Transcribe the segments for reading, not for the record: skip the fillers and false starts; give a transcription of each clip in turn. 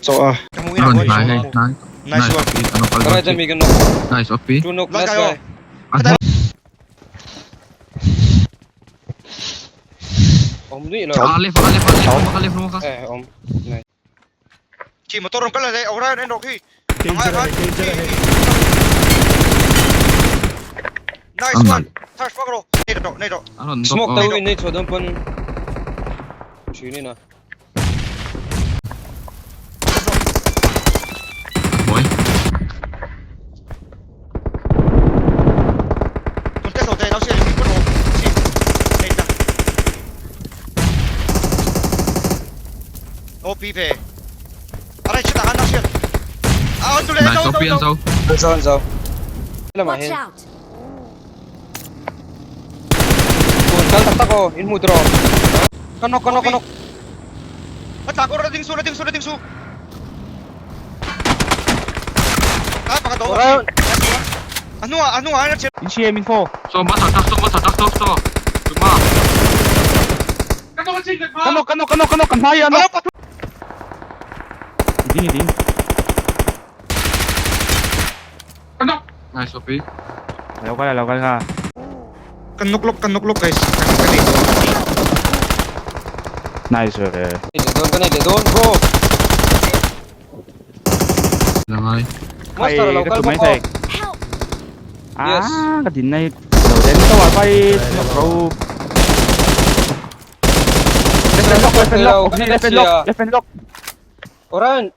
Chaw a. Nice one. Right mi kan knock. Nice OP. Two knock Last last guy, guy. Om ni lo. Ah, left, left, left, left, left, Eh om. Nice. Chỉ một tôi cái là đây, ông ra nên khi. Danger ahead, danger ahead. Nice one. Touch fuck rồi. Này rồi, này rồi. Smoke tao win ni chodam pun. Chini na. Boy. Còn cái đầu tay nó sẽ bị mất rồi. Này ta. OP về. Ở đây chết ta nó sẽ. À, tôi lấy Nice OP ăn sâu. Zone zone. Lama Watch hin. out! Kun kal tak tak oh in mudro. Kanok kanok kanok. Bắt lạc ra ding su, ra ding su, ra ding su. À, bà cái Orion. Anu à, anu à, nó chết. In CM info. So, masa tak, so masa tak, so so. Cuma. Kanok kanok kanok kanok kan hai ano. Ding ding. Nice OP. Lâu cái lâu cái ha. Kan nuk lok guys. Kan này. Nice. Don kan le don bro. Là ngay. Master lo cái kal tụi mày bok. thầy. Help! À, cái đỉnh này đầu đến tao bảo bay bro. Left and lock, left and lock, left and lock, left and lock. Orion.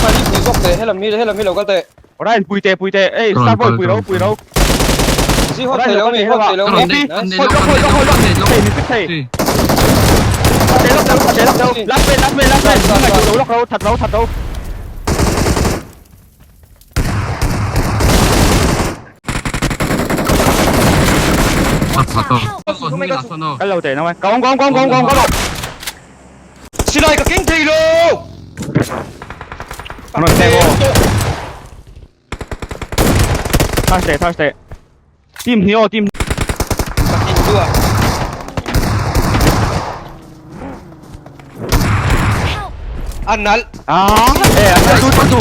Pali pui zok te helam mi helam mi lo kal te. Orion pui te pui te. Ê, sao boy pui đâu pui đâu. Si hot thei lo mi hot thei lo mi. Nice. Hold lock, hold lock, hold lock. Thầy mình biết thầy. Thầy lock đâu, thầy lock đâu. Last bên, last bên, last bên. Không phải chủ lock đâu, thật đâu, thật đâu. Thật thật to. Help! Cái lầu tệ nó mày. Công công công công công công. Xin lại cái kinh thei lo. Nó xe vô. Thôi tệ, thôi tệ. Team nhiều, team. Sakin dua. Help! Anal. À, ê, anh tu tu tu.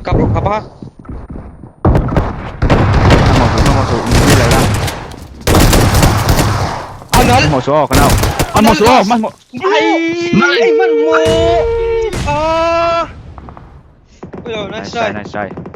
Kapro kapa. Một số, một số, đi lấy ra. Anal. Một số, cái nào? Ăn một số, ăn một. Ai, man mo. Ah. Ui, nice Nice try. try, nice try.